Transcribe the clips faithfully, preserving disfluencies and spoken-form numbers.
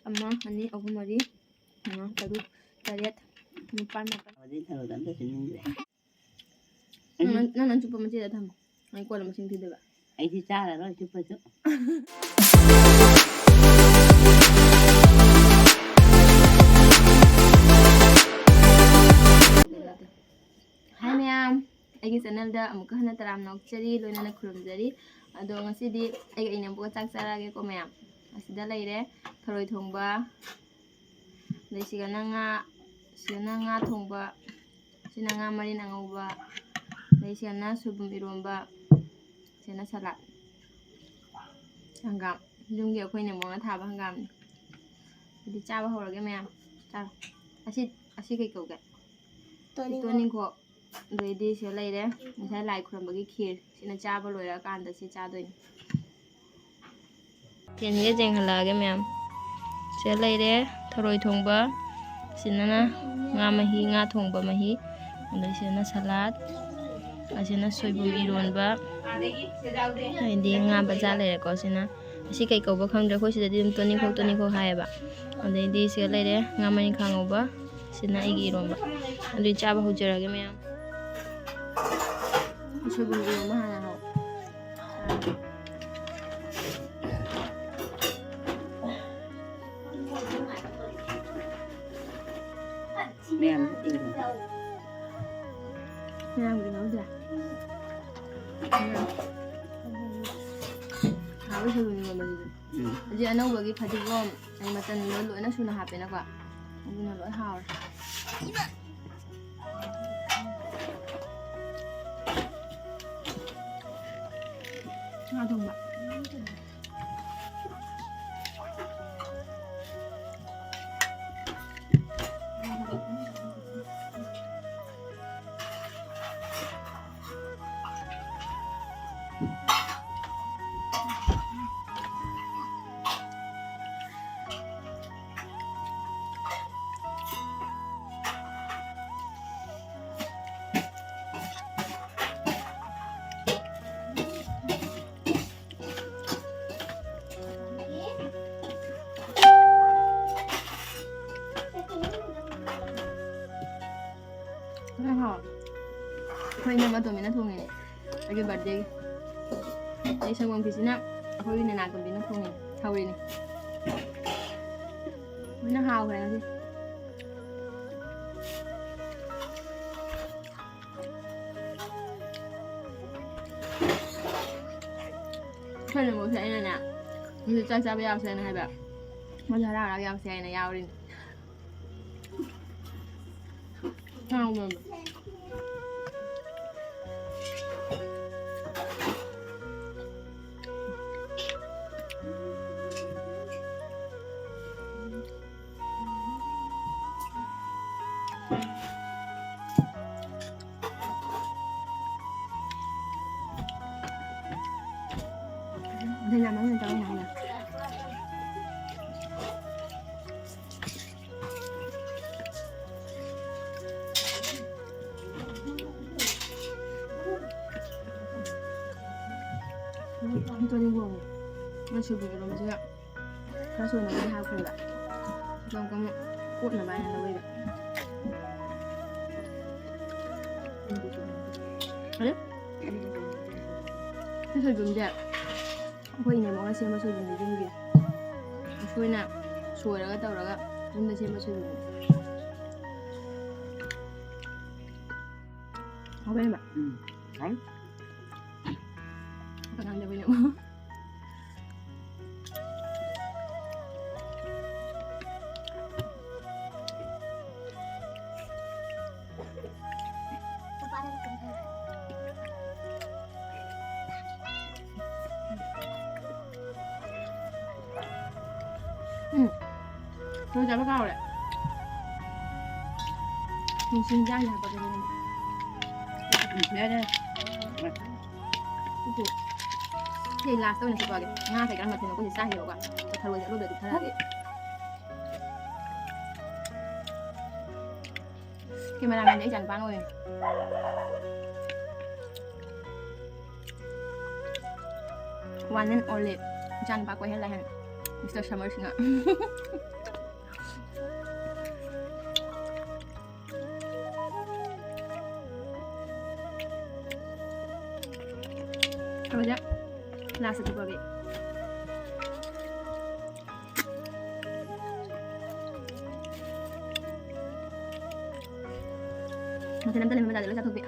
ꯑꯃ, ꯑꯅꯤ, ꯑꯍꯨꯝ, ꯃꯔꯤ, ꯃꯉꯥ, ꯇꯔꯨꯛ, ꯇꯔꯦꯠ, ꯅꯤꯄꯥꯜ, ꯃꯥꯄꯜ꯫ ꯍꯧꯖꯤꯛ ꯊꯔꯣꯗ ꯑꯝꯇ ꯁꯤꯟꯅꯤꯡꯗ꯭ꯔꯦ꯫ ꯅꯪ, ꯅꯪ, ꯅꯪ ꯆꯨꯞꯄ ꯃꯆꯦꯗ ꯊꯝꯃꯣ꯫ ꯑꯩ ꯀꯣꯟꯅ ꯃꯁꯤꯡ ꯊꯤꯗꯣꯏꯕ꯫ ꯑꯩꯗꯤ ꯆꯥꯔꯔꯣꯏ ꯆꯨꯞꯄꯁꯨ꯫ ꯍꯥꯏ ꯃꯌꯥꯝ, ꯑꯩꯒꯤ ꯆꯦꯅꯦꯜꯗ ꯑꯃꯨꯛꯀ ꯍꯟꯅ ꯇꯔꯥꯝꯅ ꯑꯣꯛꯆꯔꯤ, ꯂꯣꯏꯅꯅ ꯈꯨꯔꯨꯝꯖꯔꯤ꯫ ꯑꯗꯣ ꯉꯁꯤꯗꯤ ꯑꯩꯒ ꯏꯅꯦꯝꯕꯣꯛꯀ ꯆꯥꯛ ꯆꯥꯔꯛꯑꯒꯦꯀꯣ ꯃꯌꯥꯝ꯫ ꯑꯁꯤꯗ ꯂꯩꯔꯦ ꯊꯔꯣꯏ ꯊꯣꯡꯕ, ꯑꯗꯩ ꯁꯤꯒꯅ ꯉꯥ, ꯁꯤꯒꯅ ꯉꯥ ꯊꯣꯡꯕ, ꯁꯤꯅ ꯉꯥ ꯃꯔꯤꯟ ꯑꯉꯧꯕ, ꯑꯗꯩ ꯁꯤꯒꯅ ꯁꯣꯏꯕꯨꯝ ꯏꯔꯣꯝꯕ, ꯁꯤꯒꯅ ꯁꯂꯥꯠ꯫ ꯍꯪꯒꯥꯝ, ꯌꯨꯝꯒꯤ ꯑꯩꯈꯣꯏ ꯏꯅꯦꯝꯕꯣꯛꯅ ꯊꯥꯕ ꯍꯪꯒꯥꯝꯅꯤ꯫ ꯑꯗꯨꯗꯤ ꯆꯥꯕ ꯍꯧꯔꯒꯦ ꯃꯌꯥꯝ, ꯆꯥꯔꯣ꯫ ꯑꯁꯤ, ꯑꯁꯤ ꯀꯩ ꯀꯧꯒꯦ? ꯇꯣꯅꯤꯡꯈꯣꯛ꯫ ꯇꯣꯅꯤꯡꯈꯣꯛ꯫ ꯑꯗꯩꯗꯤ ꯁꯤꯗ ꯂꯩꯔꯦ ꯉꯁꯥꯏ ꯂꯥꯏ ꯈꯨꯔꯝꯕꯒꯤ ꯈꯤꯔ꯫ ꯁꯤꯅ ꯆꯥꯕ ꯂꯣꯏꯔꯀꯥꯟꯗ ꯁꯤ ꯆꯥꯗꯣꯏꯅꯤ꯫ ꯀꯦꯟꯒ ꯌꯦꯡꯍꯜꯂꯛꯑꯒꯦ ꯃꯌꯥꯝ꯫ ꯁꯤꯗ ꯂꯩꯔꯦ ꯊꯔꯣꯏ ꯊꯣꯡꯕ, ꯁꯤꯗꯅ ꯉꯥ ꯃꯍꯤ, ꯉꯥ ꯊꯣꯡꯕ ꯃꯍꯤ, ꯑꯗꯩ ꯁꯤꯗꯅ ꯁꯂꯥꯠ, ꯑꯁꯤꯅ ꯁꯣꯏꯕꯨꯝ ꯏꯔꯣꯟꯕ, ꯍꯥꯏꯗꯤ ꯉꯥ ꯕꯖꯥꯔ ꯂꯩꯔꯦꯀꯣ꯫ ꯁꯤꯅ ꯑꯁꯤ ꯀꯩ ꯀꯧꯕ ꯈꯪꯗ꯭ꯔꯦ, ꯑꯩꯈꯣꯏ ꯁꯤꯗꯗꯤ ꯑꯗꯨꯝ ꯇꯣꯅꯤꯡꯈꯣꯛ ꯇꯣꯅꯤꯡꯈꯣꯛ ꯍꯥꯏꯌꯦꯕ꯫ ꯑꯗꯩꯗꯤ ꯁꯤꯗ ꯂꯩꯔꯦ ꯉꯥ ꯃꯔꯤꯟꯈꯥ ꯉꯧꯕ, ꯁꯤꯅ ꯑꯩꯒꯤ ꯏꯔꯣꯟꯕ꯫ ꯑꯗꯨꯗꯤ ꯆꯥꯕ ꯍꯧꯖꯔꯒꯦ ꯃꯌꯥꯝ꯫ ꯁꯣꯏꯕꯨꯝ ꯏꯔꯣꯟꯕ ꯍꯥꯟꯅ ꯍꯧ꯫ ꯃꯌꯥꯝ ꯏꯔꯣꯟꯕ꯫ ꯃꯌꯥꯝꯒꯤ ꯂꯧꯗ꯭ꯔꯦ꯫ ꯃꯌꯥꯝ꯫ ꯍꯥꯎꯋꯤ ꯁꯣꯏꯕꯨꯝ ꯏꯔꯣꯟꯕꯁꯤꯁꯨ꯫ ꯎꯝ꯫ ꯍꯧꯖꯤꯛ ꯑꯅꯧꯕꯒꯤ ꯐꯗꯤꯒꯣꯝ, ꯑꯩ ꯃꯆꯜꯗꯣ ꯂꯣꯏꯅ ꯁꯨꯅ ꯍꯥꯞꯄꯦꯅꯀꯣ, ꯑꯗꯨꯅ ꯂꯣꯏ ꯍꯥꯎꯔꯦ꯫ ꯉꯥ ꯊꯣꯡꯕ꯫ ꯑꯩꯈꯣꯏ ꯏꯅꯝꯃ ꯇꯣꯝꯕꯤꯅ ꯊꯣꯡꯉꯤꯅꯦ, ꯑꯩꯒꯤ ꯕꯥꯔꯗꯦꯒꯤ꯫ ꯑꯩ ꯁꯪꯒꯣꯝ ꯈꯤꯁꯤꯅ ꯑꯩꯈꯣꯏꯒꯤ ꯅꯦꯅꯥ ꯇꯣꯝꯕꯤꯅ ꯊꯣꯡꯉꯤꯅꯦ, ꯍꯧꯔꯤꯅꯦ꯫ ꯂꯣꯏꯅ ꯍꯥꯎꯈ꯭ꯔꯦ ꯉꯁꯤ꯫ ꯑꯩꯈꯣꯏ ꯅꯃꯣꯁꯦ ꯑꯩꯅꯅꯦ, ꯉꯁꯤ ꯆꯥꯛ ꯆꯥꯕ ꯌꯥꯎꯁꯦꯅ ꯍꯥꯏꯕ, ꯃꯣꯏꯁꯨ ꯍꯔꯥꯎ ꯍꯔꯥꯎ ꯌꯥꯎꯁꯦ ꯍꯥꯏꯅ ꯌꯥꯎꯔꯤꯅꯦ꯫ ꯍꯥꯎꯕ꯭ꯔꯣ? ꯁꯣꯏꯕꯨꯝ ꯏꯔꯣꯝꯕꯁꯤꯗ ꯈꯔ ꯁꯣꯏꯅꯕꯗꯤ ꯍꯥꯞꯈ꯭ꯔꯦꯕ꯫ ꯑꯗꯣ ꯑꯃꯨꯛ ꯀꯣꯠꯅꯕ ꯍꯥꯏꯅ ꯂꯧꯔꯤꯕ꯫ ꯑꯗꯨ ꯁꯤ ꯁꯣꯏꯕꯨꯝꯁꯦ ꯑꯩꯈꯣꯏ ꯏꯅꯦꯝꯕꯣꯛꯅ ꯁꯦꯝꯕ ꯁꯣꯏꯕꯨꯝꯅꯤ, ꯌꯨꯝꯒꯤ꯫ ꯑꯩꯈꯣꯏꯅ ꯁꯣꯏꯔꯒ ꯇꯧꯔꯒ ꯌꯨꯝꯗ ꯁꯦꯝꯕ ꯁꯣꯏꯕꯨꯝꯅꯤ꯫ ꯍꯥꯎꯕ꯭ꯔꯥ, ꯏꯃꯥ? ꯎꯝ, ꯍꯥꯎ꯫ ꯀꯅꯥ ꯂꯩꯕꯅꯣ? ꯎꯝ꯫ ꯊꯔꯣꯏ ꯆꯥꯕ ꯀꯥꯎꯔꯦ꯫ ꯅꯨꯡꯁꯤ ꯍꯤꯟꯖꯥꯡꯗ ꯍꯥꯞꯄꯛꯀꯦ ꯑꯗꯨꯒꯅꯦ꯫ ꯎꯝ, ꯌꯥꯔꯦ, ꯌꯥꯔꯦ꯫ ꯎꯄꯨ꯫ ꯁꯤ ꯂꯥꯁꯇ ꯑꯣꯏꯅ ꯆꯨꯞꯄꯛꯑꯒꯦ꯫ ꯉꯥ ꯀꯩꯀꯥ ꯃꯊꯦꯜ ꯑꯩꯈꯣꯏꯁꯦ ꯆꯥꯈꯤꯕꯀꯣ꯫ ꯊꯔꯣꯏꯁꯦ ꯑꯔꯣꯏꯕꯗ ꯆꯨꯞꯊꯔꯛꯑꯒꯦ꯫ ꯀꯦꯃꯦꯔꯥꯃꯦꯟꯗꯤ ꯑꯩ ꯏꯆꯥꯅꯨꯄꯥꯅ ꯑꯣꯏꯔꯦ꯫ One and only ꯏꯆꯥꯅꯨꯄꯥ ꯀꯣꯏꯍꯜꯂꯦ ꯍꯥꯏꯅ, ꯃꯤꯁꯇꯔ ꯁꯃꯔꯁꯤꯅ꯫ ꯂꯥꯁꯇ ꯊꯣꯛꯄꯒꯤ꯫ ꯃꯊꯦꯜ ꯑꯝꯇ ꯂꯩꯃꯟꯕ ꯖꯥꯠꯅꯤ, ꯂꯣꯏ ꯆꯥꯊꯣꯛꯄꯤ꯫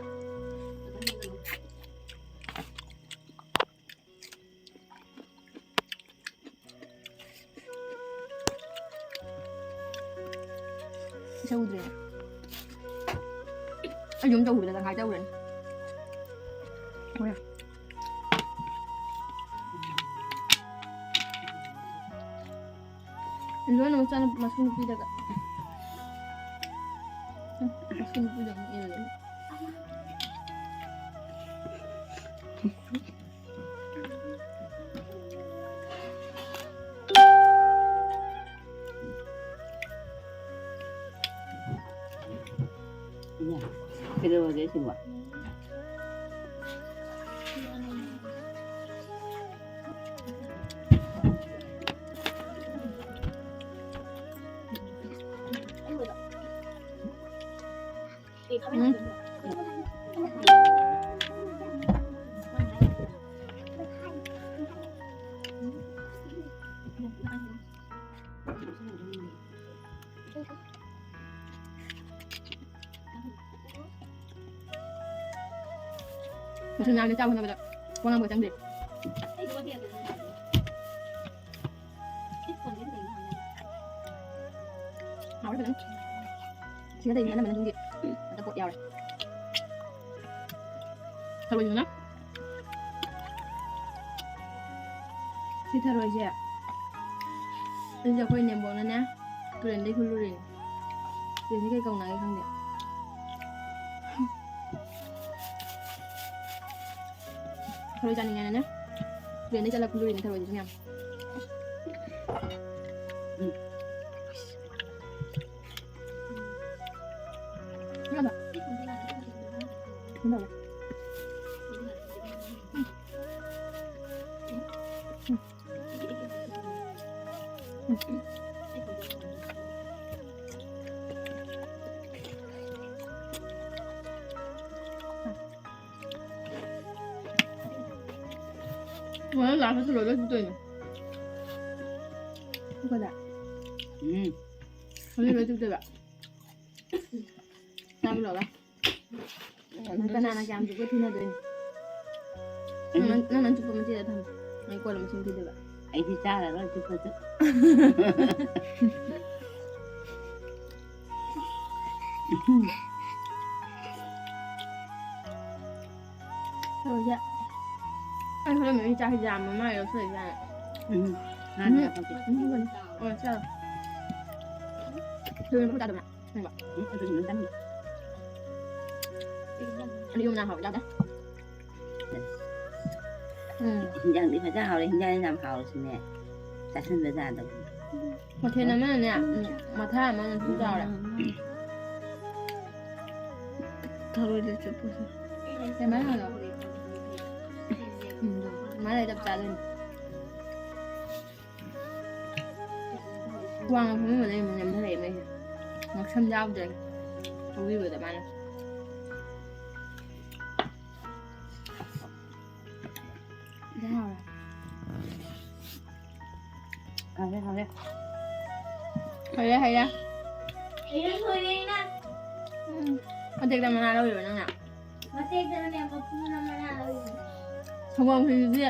ꯏꯁꯧꯗ꯭ꯔꯦ꯫ ꯑꯩ ꯌꯨꯝ ꯇꯧꯕꯗ ꯇꯪꯈꯥꯏ ꯇꯧꯔꯅꯤ꯫ ꯍꯣꯏ꯫ ꯂꯣꯏꯅ ꯃꯆꯥꯅꯨꯄꯤ, ꯃꯁꯨ ꯅꯨꯄꯤꯗꯒ꯫ ꯃꯁꯨ ꯅꯨꯄꯤꯗ ꯑꯃꯨꯛ ꯏꯜꯂꯦ꯫ ꯀꯩꯗꯧꯔꯒꯦ ꯁꯤꯕꯣ? ꯎꯝ꯫ ꯃꯁꯤ ꯉꯥꯡꯗ ꯆꯥꯕ ꯍꯣꯠꯅꯕꯗ ꯋꯥ ꯉꯥꯡꯕꯒ ꯆꯪꯗꯦ꯫ ꯍꯥꯎꯔꯦ ꯐꯖꯅ꯫ ꯁꯤꯅ ꯇꯩ ꯑꯅꯝꯕꯅ ꯑꯗꯨꯝꯒꯤ ꯑꯗ ꯄꯣꯠ ꯌꯥꯎꯔꯦ꯫ ꯊꯔꯣꯏꯗꯨꯅ꯫ ꯁꯤ ꯊꯔꯣꯏꯁꯦ, ꯁꯤꯁꯦ ꯑꯩꯈꯣꯏ ꯅꯦꯝꯕꯣꯛꯅꯅꯦ, ꯇꯨꯔꯦꯟꯗꯩ ꯈꯨꯜꯂꯨꯔꯤꯅꯦ꯫ ꯇꯨꯔꯦꯟꯁꯦ ꯀꯩ ꯀꯧꯅꯒꯦ ꯈꯪꯗꯦ꯫ ꯊꯔꯣꯏ ꯆꯥꯅꯤꯡꯉꯦꯅꯅꯦ, ꯇꯨꯔꯦꯟꯗꯩ ꯆꯠꯂ ꯈꯨꯜꯂꯨꯔꯤꯅꯦ ꯊꯔꯣꯏꯁꯦ ꯃꯌꯥꯝ꯫ ꯎꯝ꯫ ꯍꯣꯔꯦꯟ ꯂꯥꯛꯄꯗ ꯂꯣꯏ ꯂꯣꯏ ꯆꯨꯞꯇꯣꯏꯅꯦ꯫ ꯑꯩꯈꯣꯏꯗ ꯎꯝ꯫ ꯍꯣꯔꯦꯟ ꯂꯣꯏ ꯆꯨꯞꯇꯣꯏꯕ꯫ ꯆꯥꯕ ꯂꯣꯏꯔꯒ꯫ ꯀꯅꯥꯅ ꯀꯌꯥꯝ ꯆꯨꯞꯄ ꯊꯤꯅꯗꯣꯏꯅꯣ? ꯅꯪ, ꯅꯪ, ꯅꯪ ꯆꯨꯞꯄ ꯃꯆꯦꯗ ꯊꯝꯃꯣ꯫ ꯅꯪ ꯀꯣꯟꯅ ꯃꯁꯤꯡ ꯊꯤꯗꯣꯏꯕ꯫ ꯑꯩꯗꯤ ꯆꯥꯔꯔꯣꯏ ꯆꯨꯞꯄꯁꯨ꯫ ꯇꯧꯔꯤꯁꯦ꯫ ꯑꯩ ꯍꯣꯔꯦꯟ ꯃꯤ ꯆꯥꯛ ꯌꯥꯝꯕ ꯃꯥꯜꯂꯦ ꯂꯧꯊꯣꯛꯏꯁꯦ꯫ ꯎꯝ꯫ ꯎꯝ꯫ ꯎꯝ꯫ ꯑꯣ, ꯆꯥꯔꯣ꯫ ꯊꯣꯏꯅ ꯃꯈꯨꯠ ꯇꯥꯗꯕ꯭ꯔꯥ? ꯎꯝ꯫ ꯎꯝ, ꯑꯗꯨꯗꯤ ꯃꯊꯪꯗ꯫ ꯑꯗꯨ ꯌꯨꯝꯅ ꯍꯥꯎꯕ ꯌꯥꯎꯗꯦ꯫ ꯎꯝ꯫ ꯍꯤꯟꯖꯥꯡꯗꯤ ꯐꯖ ꯍꯥꯎꯔꯦ, ꯍꯤꯟꯖꯥꯡ ꯌꯥꯝ ꯍꯥꯎꯔꯁꯨꯅꯦ, ꯆꯥꯁꯤꯟꯕ ꯌꯥꯗꯕꯅꯤ꯫ ꯃꯊꯦꯜ ꯑꯃꯅꯅꯦ, ꯎꯝ, ꯃꯊꯥ ꯑꯃ ꯑꯗꯨꯝ ꯆꯥꯎꯔꯦ꯫ ꯊꯔꯣꯏꯗ ꯆꯠꯄꯁꯦ꯫ ꯀꯃꯥꯏꯅ ꯍꯥꯏꯅꯣ? ꯎꯝ, ꯑꯗꯨꯃꯥꯏꯅ ꯆꯞ ꯆꯥꯗꯣꯏꯅꯤ꯫ ꯋꯥꯡꯅ ꯐꯝꯃꯝꯕꯗꯩ ꯑꯃꯨꯛ ꯅꯦꯝꯊꯔꯛꯑꯦ ꯃꯩꯁꯦ꯫ ꯉꯛꯁꯝ ꯌꯥꯎꯗ꯭ꯔꯦ꯫ ꯁꯧꯒ꯭ꯔꯤꯕꯗ ꯃꯥꯅ꯫ ꯍꯥꯎꯔꯦ, ꯍꯥꯎꯔꯦ꯫ ꯍꯩꯔꯦ, ꯍꯩꯔꯦ꯫ ꯍꯩꯔꯦ, ꯂꯣꯏꯔꯦ, ꯏꯃꯥ꯫ ꯎꯝ꯫ ꯃꯇꯦꯛꯇ ꯃꯅꯥ ꯂꯧꯔꯤꯕ ꯅꯪꯅ? ꯃꯇꯦꯛꯇꯅꯅꯦ, ꯃꯄꯨꯝ ꯑꯃ ꯂꯧꯔꯤꯕ꯫ ꯁꯪꯒꯣꯝ ꯈꯤꯔꯤꯗꯨꯗꯤ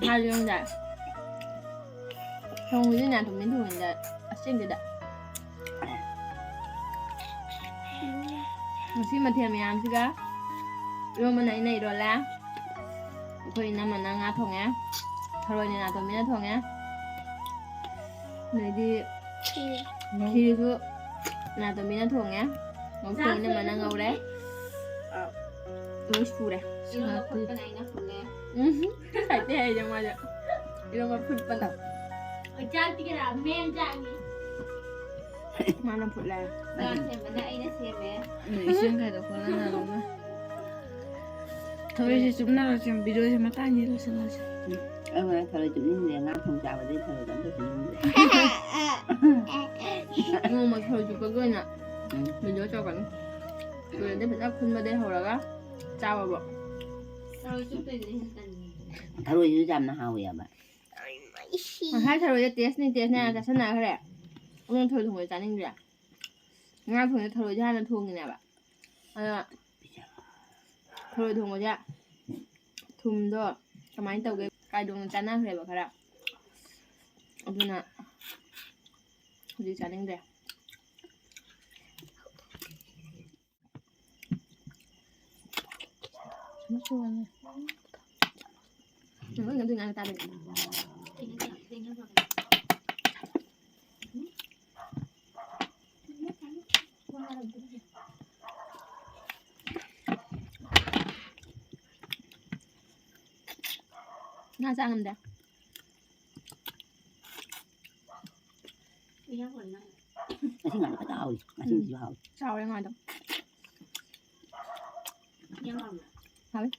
ꯍꯥꯏꯕ ꯉꯝꯗꯦ꯫ ꯁꯪꯒꯣꯝ ꯈꯤꯔꯤꯗꯤ ꯅꯥꯇꯣꯝ ꯊꯣꯡꯉꯤꯗ ꯑꯁꯦꯡꯕꯗ꯫ ꯉꯁꯤ ꯃꯊꯦꯜ ꯃꯌꯥꯝꯁꯤꯒ ꯏꯔꯣꯟꯕꯅ ꯑꯩꯅ ꯏꯔꯣꯜꯂꯦ꯫ ꯑꯩꯈꯣꯏ ꯏꯅꯝꯃꯅ ꯉꯥ ꯊꯣꯡꯉꯦ꯫ ꯊꯔꯣꯏꯅ ꯅꯥꯇꯣꯝꯕꯤꯅ ꯊꯣꯡꯉꯦ꯫ ꯑꯗꯩꯗꯤ ꯈꯤꯔꯁꯨ ꯅꯥꯇꯣꯝꯕꯤꯅ ꯊꯣꯡꯉꯦ꯫ ꯉꯧꯁꯨ ꯏꯅꯝꯃꯅ ꯉꯧꯔꯦ꯫ ꯑ, ꯂꯣꯏ ꯁꯨꯔꯦ꯫ ꯏꯔꯣꯟꯕ ꯐꯨꯠꯄꯅ ꯑꯩꯅ ꯐꯨꯠꯂꯦ꯫ ꯎꯝ, ꯍꯩꯇꯦ ꯍꯥꯏꯗꯦ ꯃꯥꯁꯨ꯫ ꯏꯔꯣꯟꯕ ꯐꯨꯠꯄꯗ꯫ ꯆꯥꯛꯇꯤ ꯀꯅꯥ? ꯃꯦꯟ ꯆꯥꯛꯅꯤ꯫ ꯃꯥꯅ ꯐꯨꯠꯂꯦ꯫ ꯆꯥꯛ ꯁꯦꯝꯕꯅ ꯑꯩꯅ ꯁꯦꯝꯃꯦ꯫ ꯎꯝ, ꯏꯁꯤꯡ ꯈꯥꯏꯗꯣꯛꯄꯅ ꯅꯥꯔꯣꯝꯅ꯫ ꯊꯔꯣꯏꯁꯦ ꯆꯨꯞꯅꯔꯁꯦ, ꯚꯤꯗꯤꯑꯣꯁꯦ ꯃꯇꯥꯡꯁꯤꯗ ꯂꯣꯏꯁꯤꯜꯂꯁꯦ꯫ ꯎꯝ, ꯑꯩ ꯍꯣꯔꯦꯟ ꯊꯔꯣꯏ ꯆꯨꯞꯅꯤꯡꯗ꯭ꯔꯦ, ꯉꯥ ꯊꯣꯡ ꯆꯥꯕꯗꯩ ꯊꯔꯣꯏꯒ ꯑꯝꯇ ꯆꯨꯞꯅꯤꯡꯗ꯭ꯔꯦ꯫ ꯅꯣꯡꯃ ꯊꯔꯣꯏ ꯆꯨꯞꯄꯒꯤ ꯑꯣꯏꯅ ꯎꯝ꯫ ꯚꯤꯗꯤꯑꯣ ꯇꯧꯔꯛꯀꯅꯤ꯫ ꯇꯨꯔꯦꯟꯗꯩ ꯐꯖꯅ ꯈꯨꯟꯕꯗꯩ ꯍꯧꯔꯒ ꯆꯥꯕꯕꯧ꯫ ꯊꯔꯣꯏ ꯆꯨꯞꯇꯣꯏꯗꯨꯅ ꯍꯦꯟꯅ ꯇꯟꯉꯦ꯫ ꯊꯔꯣꯏꯁꯨ ꯌꯥꯝꯅ ꯍꯥꯎꯋꯦꯕ꯫ ꯉꯁꯥꯏ ꯊꯔꯣꯏꯗ ꯇꯦꯁꯅꯤ ꯇꯦꯁꯅꯤ ꯍꯥꯏꯅ ꯆꯥꯁꯤꯟꯅꯈ꯭ꯔꯦ꯫ ꯑꯗꯨꯅ ꯊꯔꯣꯏ ꯊꯣꯡꯕ ꯆꯥꯅꯤꯡꯗ꯭ꯔꯦ꯫ ꯉꯥ ꯊꯣꯡꯉꯦ, ꯊꯔꯣꯏꯁꯦ ꯍꯥꯟꯅ ꯊꯣꯡꯉꯤꯅꯦꯕ꯫ ꯑꯗ ꯊꯔꯣꯏ ꯊꯣꯡꯕꯁꯦ ꯊꯨꯝꯗꯣ ꯀꯃꯥꯏꯅ ꯇꯧꯒꯦ, ꯀꯥꯏꯗꯣꯛꯅ ꯆꯥꯟꯅꯈ꯭ꯔꯦꯕ ꯈꯔ꯫ ꯑꯗꯨꯅ ꯍꯧꯖꯤꯛ ꯆꯥꯅꯤꯡꯗ꯭ꯔꯦ꯫ ꯅꯪ ꯂꯣꯏ ꯉꯝꯗꯣꯏ ꯉꯥꯡ ꯇꯥꯗꯣꯏꯅꯦ꯫ ꯉꯥ ꯆꯥ ꯉꯝꯗꯦ꯫ ꯉꯁꯤ ꯉꯥꯗꯣ ꯐꯖꯅ ꯍꯥꯎꯏ꯫ ꯉꯁꯤꯁꯨ ꯍꯥꯎꯏ꯫ ꯆꯥꯎꯔꯦ ꯉꯥꯗꯣ꯫ ꯍꯥꯎꯏ꯫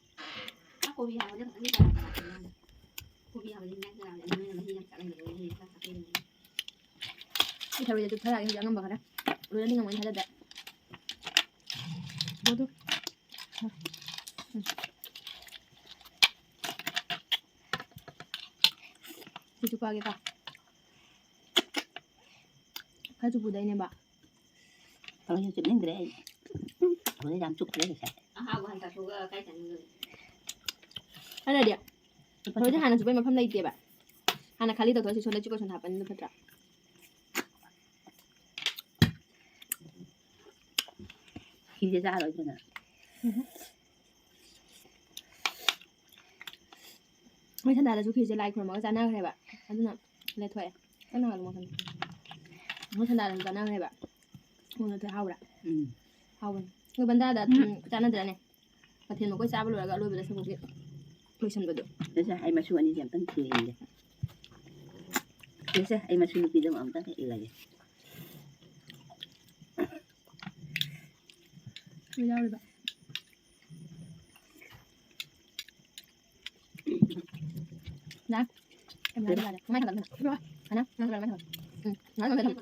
ꯁꯤ ꯊꯔꯣꯏꯁꯦ ꯆꯨꯞꯊꯔꯛꯑꯒꯦ ꯍꯧꯖꯤꯛ ꯑꯉꯝꯕ ꯈꯔ꯫ ꯂꯣꯏꯅꯗꯤ ꯉꯝꯃꯣꯏ ꯊꯥꯖꯗꯦ꯫ ꯃꯗꯨ꯫ ꯁꯤ ꯆꯨꯞꯄꯛꯑꯒꯦꯀꯣ꯫ ꯈꯔ ꯆꯨꯞꯄꯨꯗꯣꯏꯅꯦꯕ꯫ ꯊꯔꯣꯏꯁꯦ ꯆꯨꯞꯅꯤꯡꯗ꯭ꯔꯦ ꯑꯩ꯫ ꯊꯔꯣꯏꯁꯦ ꯌꯥꯝ ꯆꯨꯞꯈ꯭ꯔꯦ ꯉꯁꯥꯏ꯫ ꯑꯍꯥꯎꯕ ꯍꯟꯇꯛ ꯊꯣꯛꯑꯒ ꯀꯥꯏ ꯆꯠꯅꯤꯡꯗꯣꯏꯅꯣ? ꯑꯗꯨꯅꯗꯤ ꯊꯔꯣꯏꯁꯦ ꯍꯥꯟꯅ ꯆꯨꯞꯄꯩ ꯃꯐꯝ ꯂꯩꯇꯦꯕ꯫ ꯍꯥꯟꯅ ꯈꯥꯂꯤ ꯇꯧꯊꯣꯛꯑ ꯁꯤ ꯁꯣꯝꯗ ꯆꯨꯞꯄ ꯁꯣꯝꯗ ꯍꯥꯞꯄꯅꯤꯅ ꯐꯠꯇ꯭ꯔꯥ? ꯈꯤꯔꯁꯦ ꯆꯥꯔꯣꯏꯗꯅ꯫ ꯃꯣꯏ ꯁꯟꯗꯥꯗꯁꯨ ꯈꯤꯔꯁꯦ ꯂꯥꯏ ꯈꯨꯔꯨꯝꯃꯒ ꯆꯥꯅꯈ꯭ꯔꯦꯕ꯫ ꯑꯗꯨꯅ ꯂꯦꯊꯣꯛꯑꯦ꯫ ꯀꯟꯅ ꯉꯥꯜꯂꯨ ꯃꯈꯜ꯫ ꯃꯣꯏ ꯁꯟꯗꯥꯗꯁꯨ ꯆꯥꯅꯈ꯭ꯔꯦꯕ꯫ ꯃꯣꯏ ꯂꯦꯊꯣꯛꯑꯦ꯫ ꯍꯥꯎꯕ꯭ꯔꯥ? ꯎꯝ꯫ ꯍꯥꯎꯕꯅꯤ꯫ ꯅꯣꯏ ꯕꯟꯗꯥꯗ, ꯎꯝ, ꯆꯥꯟꯅꯗ꯭ꯔꯅꯦ? ꯃꯊꯦꯜ ꯃꯀꯣꯏ ꯆꯥꯕ ꯂꯣꯏꯔꯒ ꯑꯂꯣꯏꯕꯗ ꯁꯒꯣꯜꯁꯦ ꯂꯣꯏꯁꯟꯕꯗꯣ꯫ ꯁꯦ, ꯁꯦ, ꯑꯩ ꯃꯁꯨ ꯑꯅꯤꯁꯦ ꯑꯝꯇꯪ ꯊꯤꯔꯒꯦ꯫ ꯁꯦ, ꯁꯦ, ꯑꯩ ꯃꯁꯨ ꯅꯨꯄꯤꯗꯣ ꯑꯝꯇꯪ ꯍꯦꯛ ꯏꯜꯂꯒꯦ꯫ ꯀꯩ ꯌꯥꯎꯔꯤꯕ? ꯅ? ꯀꯩꯅꯣ ꯍꯥꯏꯕ ꯌꯥꯗꯦ꯫ ꯃꯥꯏ ꯊꯥꯡꯒꯠꯂꯨ꯫ ꯍꯥꯟꯅ ꯅꯪ ꯀꯩꯅꯣ ꯃꯥꯏ ꯊꯥꯡꯒꯠꯂꯨ꯫ ꯎꯝ, ꯉꯥꯏꯍꯥꯛ ꯉꯝꯗ ꯊꯝꯃꯨ꯫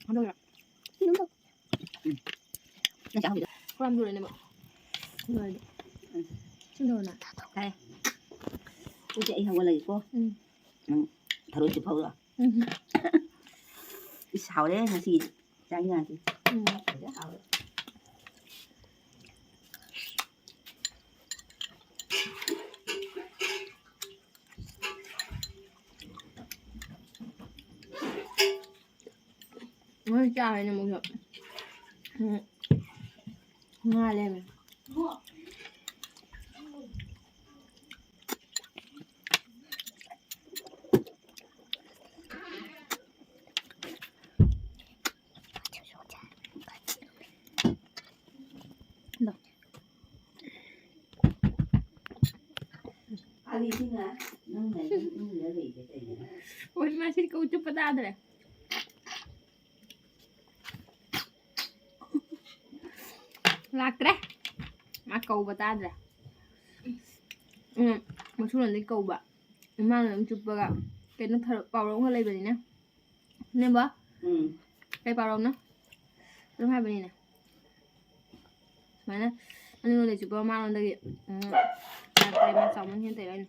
ꯀꯝꯗꯧꯔꯤꯕ? ꯁꯤ ꯑꯗꯨꯝ ꯇꯧ꯫ ꯎꯝ꯫ ꯅꯪ ꯆꯥꯛ ꯍꯧꯖꯤꯛ ꯈꯔ ꯌꯥꯝ ꯂꯨꯔꯦꯅꯦꯕ꯫ ꯂꯣꯏꯔꯦ꯫ ꯁꯤ ꯂꯣꯏꯔꯦ꯫ ꯇꯥꯏ꯫ ꯑꯗꯨꯗꯤ ꯑꯩ ꯍꯧꯒꯠꯂꯒꯦꯀꯣ꯫ ꯎꯝ꯫ ꯅꯪ ꯊꯔꯣꯏ ꯆꯨꯞꯍꯧꯔꯣ꯫ ꯎꯝ꯫ ꯏꯁ, ꯍꯥꯎꯔꯦ ꯉꯁꯤꯒꯤꯗꯤ꯫ ꯆꯥꯛ ꯏꯟꯖꯥꯡꯁꯦ꯫ ꯎꯝ꯫ ꯐꯖꯅ ꯍꯥꯎꯔꯦ꯫ ꯃꯣꯏ ꯆꯥꯎꯔꯦꯅꯦ ꯑꯃꯨꯛꯁꯨ꯫ ꯎꯝ꯫ ꯉꯥ ꯂꯩꯔꯝꯃꯦ꯫ ꯍꯣꯏ, ꯃꯥꯁꯤꯗꯤ ꯀꯧ ꯆꯨꯞꯄ ꯇꯥꯗ꯭ꯔꯦ꯫ ꯂꯥꯛꯇ꯭ꯔꯦ꯫ ꯃꯥ ꯀꯧꯕ ꯇꯥꯗ꯭ꯔꯦ꯫ ꯎꯝ, ꯃꯁꯨꯔꯣꯟꯗꯒꯤ ꯀꯧꯕ꯫ ꯏꯃꯥꯅ ꯑꯗꯨꯝ ꯆꯨꯞꯄꯒ ꯀꯩꯅꯣ ꯊꯔ-, ꯄꯥꯎꯔꯧ ꯑꯃ ꯂꯩꯕꯅꯤꯅꯦ꯫ ꯅꯦꯝꯕꯣ? ꯎꯝ꯫ ꯀꯩ ꯄꯥꯎꯔꯧꯅꯣ? ꯑꯗꯨꯝ ꯍꯥꯏꯕꯅꯤꯅꯦ꯫ ꯁꯨꯃꯥꯏꯅ ꯃꯅꯤꯡꯂꯣꯝꯗꯒꯤ ꯆꯨꯞꯄ ꯃꯃꯥꯡꯂꯣꯝꯗꯒꯤ, ꯎꯝ, ꯂꯥꯛꯇ꯭ꯔꯦ, ꯃꯥ ꯆꯥꯎꯃꯟꯈꯤꯗꯅ ꯇꯧꯔꯤꯕ ꯑꯩꯅ꯫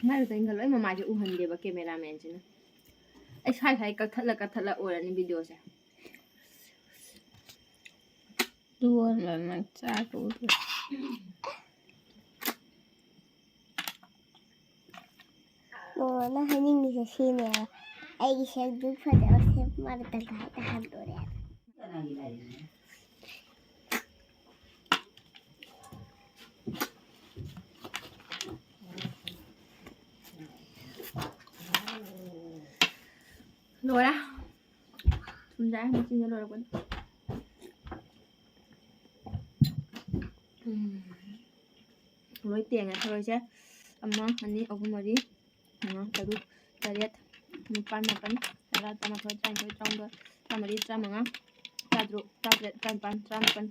ꯃꯥꯏ ꯈꯛꯇꯪꯒ ꯂꯣꯏ ꯃꯃꯥꯏꯁꯦ ꯎꯍꯟꯗꯦꯕ cameraman ꯁꯤꯅ꯫ ꯑꯩ ꯁ꯭ꯋꯥꯏ ꯁ꯭ꯋꯥꯏ ꯀꯛꯊꯠꯂ ꯀꯛꯊꯠꯂ ꯑꯣꯏꯔꯅꯤ video ꯁꯦ꯫ ꯑꯗꯨ ꯑꯣꯏꯔꯝꯕ ꯅꯪ ꯆꯥꯛ ꯎꯗ꯭ꯔꯣ? ꯃꯃꯥꯅ ꯍꯥꯏꯅꯤꯡꯉꯤꯁꯦ ꯁꯤꯅꯦꯕ꯫ ꯑꯩꯒꯤ ꯁꯦꯝꯗꯨ ꯐꯖꯕ ꯁꯦꯝ ꯃꯥꯅ ꯇꯪꯈꯥꯏ ꯇꯥꯍꯟꯗꯣꯔꯦ꯫ ꯂꯣꯏꯔꯦ꯫ ꯊꯨꯝ ꯆꯥꯏ, ꯃꯆꯤꯟꯗ ꯂꯣꯏꯔꯛꯄꯅꯤ꯫ ꯎꯝ꯫ ꯂꯣꯏ ꯇꯦꯡꯉꯦ ꯊꯔꯣꯏꯁꯦ꯫ ꯑꯃ, ꯑꯅꯤ, ꯑꯍꯨꯝ, ꯃꯔꯤ, ꯃꯉꯥ, ꯇꯔꯨꯛ, ꯇꯔꯦꯠ, ꯅꯤꯄꯥꯜ, ꯃꯥꯄꯜ, ꯇꯔꯥ, ꯇꯔꯥꯃꯥꯊꯣꯏ, ꯇꯔꯥꯅꯤꯊꯣꯏ, ꯇꯔꯥꯍꯨꯝꯗꯣꯏ, ꯇꯔꯥꯃꯔꯤ, ꯇꯔꯥꯃꯉꯥ, ꯇꯔꯥꯇꯔꯨꯛ, ꯇꯔꯥꯇꯔꯦꯠ, ꯇꯔꯥꯅꯤꯄꯥꯜ, ꯇꯔꯥꯃꯥꯄꯜ,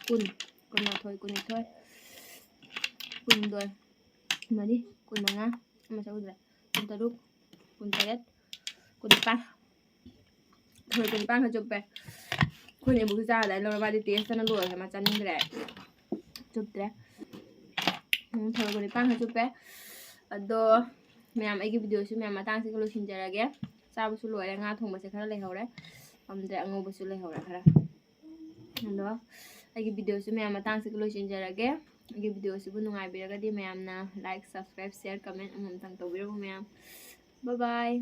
ꯀꯨꯟ, ꯀꯨꯟꯃꯥꯊꯣꯏ, ꯀꯨꯟꯅꯤꯊꯣꯏ, ꯀꯨꯟꯍꯨꯝꯗꯣꯏ, ꯃꯔꯤ, ꯀꯨꯟꯃꯉꯥ, ꯑꯃ ꯆꯠꯍꯧꯗ꯭ꯔꯦ, ꯀꯨꯟꯇꯔꯨꯛ, ꯀꯨꯟꯇꯔꯦꯠ, ꯀꯨꯟꯅꯤꯄꯥꯟ꯫ ꯊꯔꯣꯏ ꯀꯨꯟꯅꯤꯄꯥꯟ ꯈꯛ ꯆꯨꯞꯄꯦ꯫ ꯑꯩꯈꯣꯏꯅ ꯏꯕꯣꯛꯀꯤ ꯆꯥꯔꯗꯥꯏ ꯂꯧꯔ ꯃꯥꯗꯤ ꯇꯦꯁꯇꯅ ꯂꯣꯏꯔꯦ, ꯃꯥ ꯆꯥꯅꯤꯡꯗ꯭ꯔꯦ꯫ ꯆꯨꯞꯇ꯭ꯔꯦ꯫ ꯎꯝ, ꯊꯔꯣꯏ ꯀꯨꯟꯅꯤꯄꯥꯟ ꯈꯛ ꯆꯨꯞꯄꯦ꯫ ꯑꯗꯣ ꯃꯌꯥꯝ, ꯑꯩꯒꯤ ꯚꯤꯗꯤꯑꯣꯁꯨ ꯃꯌꯥꯝ ꯃꯇꯥꯡꯁꯤꯒ ꯂꯣꯏꯁꯤꯟꯖꯔꯒꯦ꯫ ꯆꯥꯕꯁꯨ ꯂꯣꯏꯔꯦ, ꯉꯥ ꯊꯣꯡꯕꯁꯦ ꯈꯔ ꯂꯩꯍꯧꯔꯦ, ꯄꯥꯝꯗ꯭ꯔꯦ, ꯑꯉꯧꯕꯁꯨ ꯂꯩꯍꯧꯔꯦ ꯈꯔ꯫ ꯑꯗꯣ ꯑꯩꯒꯤ ꯚꯤꯗꯤꯑꯣꯁꯨ ꯃꯌꯥꯝ ꯃꯇꯥꯡꯁꯤꯒ ꯂꯣꯏꯁꯤꯟꯖꯔꯒꯦ꯫ ꯑꯩꯒꯤ ꯚꯤꯗꯤꯑꯣꯁꯤꯕꯨ ꯅꯨꯡꯉꯥꯏꯕꯤꯔꯒꯗꯤ ꯃꯌꯥꯝꯅ like, subscribe, share, comment ꯑꯃꯃꯝꯇꯪ ꯇꯧꯕꯤꯔꯝꯃꯨ ꯃꯌꯥꯝ꯫ Bye bye꯫